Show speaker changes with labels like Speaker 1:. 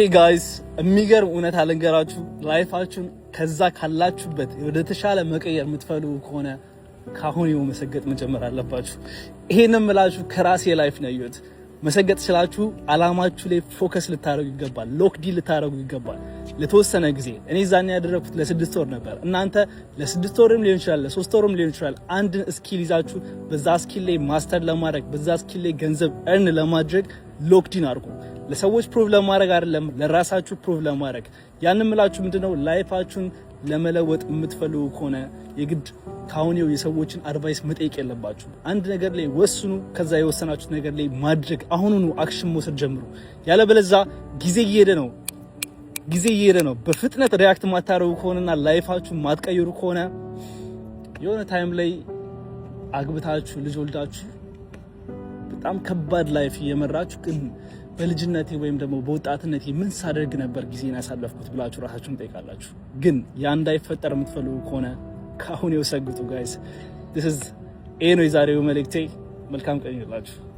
Speaker 1: Guys፣ የሚገርም እውነት ልንገራችሁ። Life ኣችሁን ከዛ ካላችሁበት ወደ ተሻለ መቀየር የምትፈልጉ ከሆነ ካሁኑ መሰገጥ መጀመር አለባችሁ። ይሄን የምላችሁ ከራሴ life ነው ያየሁት። መሰገጥ ስላችሁ አላማችሁ ላይ focus ልታደርጉ ይገባል። Locked in ልታደርጉ ይገባል። ለተወሰነ ጊዜ፣ እኔ ዛኔ ያደረኩት ለ6 ወር ነበር። እናንተ ለ6 ወርም ሊሆን ይችላል፣ ለ3 ወርም ሊሆን ይችላል። አንድን skill ይዛችሁ በዛ skill ላይ master ለማድረግ፣ በዛ skill ላይ ገንዘብ earn ለማድረግ locked in አድርጉ። ለሰዎች prove ለማድረግ አይደለም፣ ለራሳችሁ prove ለማድረግ። ያን ምላችሁ ምንድነው፣ life ኣችሁን ለመለወጥ የምትፈልጉ ከሆነ የግድ ካሁኑ የሰዎችን advice መጠየቅ የለባችሁም። አንድ ነገር ላይ ወስኑ። ከዛ የወሰናችሁት ነገር ላይ ማድረግ፣ አሁኑኑ action መውሰድ ጀምሩ። ያለበለዛ ጊዜ እየሄደ ነው፣ ጊዜ እየሄደ ነው። በፍጥነት react ማታደርጉ ከሆነና life ኣችሁን ማትቀይሩ ከሆነ የሆነ time ላይ አግብታችሁ፣ ልጅ ወልዳችሁ፣ በጣም ከባድ life እየመራችሁ ግን በልጅነቴ ወይም ደግሞ በወጣትነቴ ምን ሳደርግ ነበር ጊዜን ያሳለፍኩት ብላችሁ ራሳችሁን ትጠይቃላችሁ። ግን ያ እንዳይፈጠር የምትፈልጉ ከሆነ ከአሁኑ ሰግጡ guys። This is ይሄ ነው የዛሬው መልእክቴ። መልካም ቀን ይሁንላችሁ።